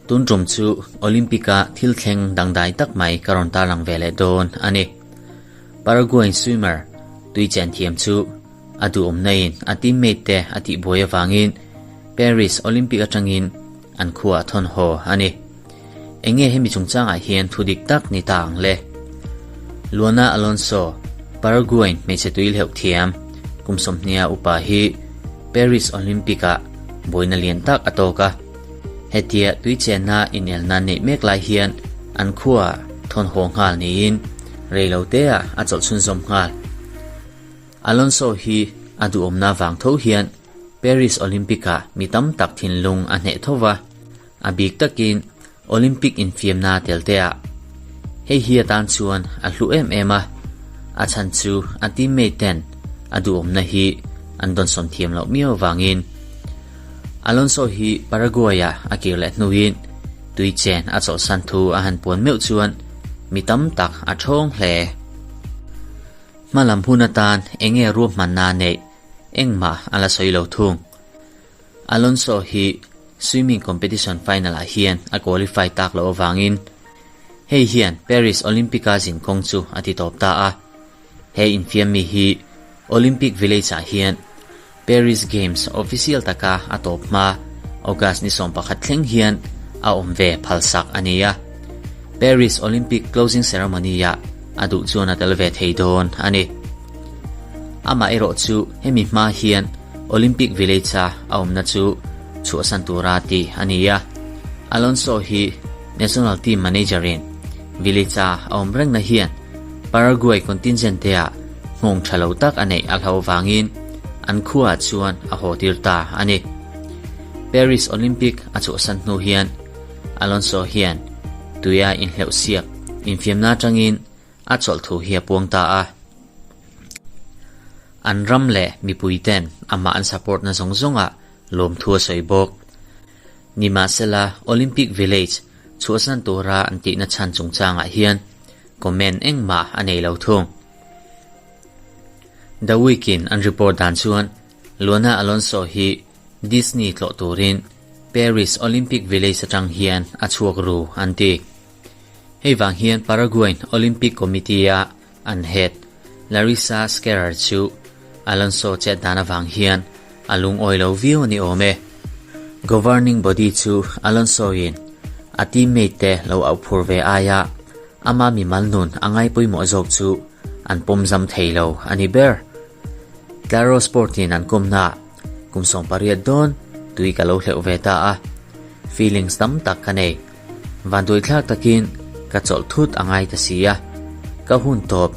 Tun tum chu Olympic-a thil thleng dangdai tak mai ka rawn tarlang ve leh dawn a ni. Paraguayan swimmer tui chen thiam chu a duhawmna-in a teammate te a tihbuai avangin Paris Olympic atangin an khuaah thawn haw a ni. Enge hemi chungchangah hian thu dik tak ni ta ang le? Luana Alonso, Paraguayan hmeichhe tui hleuh thiam, kum sawmhnia upa hi Paris Olympic-ah buaina lian tak a tawk a. Hetia tui chenna inelna neih mek lai hian an khuaah thawn haw nghal niin reiloteah a chawlh chhunzawm nghal. Alonso hi a duhawmna vang tho hian Paris Olympic-ah mi tam tak thinlung a hneh tho va. A bik takin Olympic infiamna tel te ah hei hi atan chuan a hlu em em a, a chhan chu a teammate ten a duhawmna hi an dawnsawn thiam loh miau avangin. Alonso hi Paraguay-ah a kir leh hnuin tui chen a chawlhsan thu a han puan meuh chuan mi tam tak a thawng hle. Hmalam hun atan enge ruahmanna neih engmah a la sawi lo thung. Alonso hi swimming competition final-ah hian a qualify tak loh avangin hei hian Paris Olympic-a zin kawng chu a ti tawp ta a. He infiammi hi Olympic Village-ah hian Paris Games official taka a tawp hma August ni 11 thleng hian a awm ve phalsak a ni a. Paris Olympic closing ceremony-ah a duh chuan a tel ve thei dawn a ni. Amaherawh chu hemi hma hian Olympic Village-a a awmna chu chhuahsan tura tih a ni a. Alonso hi national team manager-in Village-a a awm rengna hian Paraguay contingent-te-ah nghawng tha lo tak a neih a hlauh avangin an khuaah chuan a haw tir ta a ni. Paris Olympic a chhuahsan hnu hian Alonso hian tuia inhleuhsiak infiamna atangin a chawlh thu hi a puang ta a. An ram leh mipui ten amah an support na zawng zawngah lawmthu a sawi bawk. Nimahsela Olympic Village chhuahsan tura an tihna chhan chungchangah hian comment engmah a nei lo thung. The Week in an report dan chuan Luana Alonso hi Disney tlawh turin Paris Olympic Village atang hian a chhuak ru an ti. Hei vang hian Paraguayan Olympic Committee-a an head Larissa Skerer chu Alonso chet dan avang hian a lungawi lo viau a ni awm e. Governing body chu Alonso-in a teammate te lo auh phur ve aia ama mimal nun a ngai pawimawh zawk chu an pawm zam thei lo a ni ber. Claro Sport-in an kawmnaah kum 18 dawn tui ka lo hleuh ve ta a, feelings tam tak ka nei. Vanduaithlak takin ka chawlh thut a ngai ta si a, ka hun tawp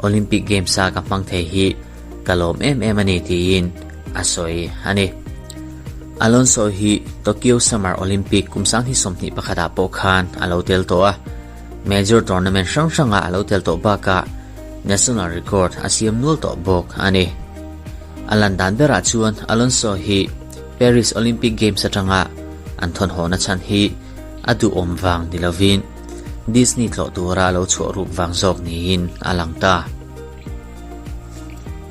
Olympic Games-a ka hmang thei hi ka lawm em em a ni tiin a sawi a ni. Alonso hi Tokyo Summer Olympic kum 2021 ah pawh khan a lo tel tawh a, major tournament hrang hrangah a lo tel tawh bakah national record a siam nual tawh bawk a ni. A lan dan berah chuan Alonso hi Paris Olympic Games atanga an thawnhawhna chhan hi a duhawm vang ni lovin Disney tlawh tura lo chhuah ruk vang zawk niin a lang ta.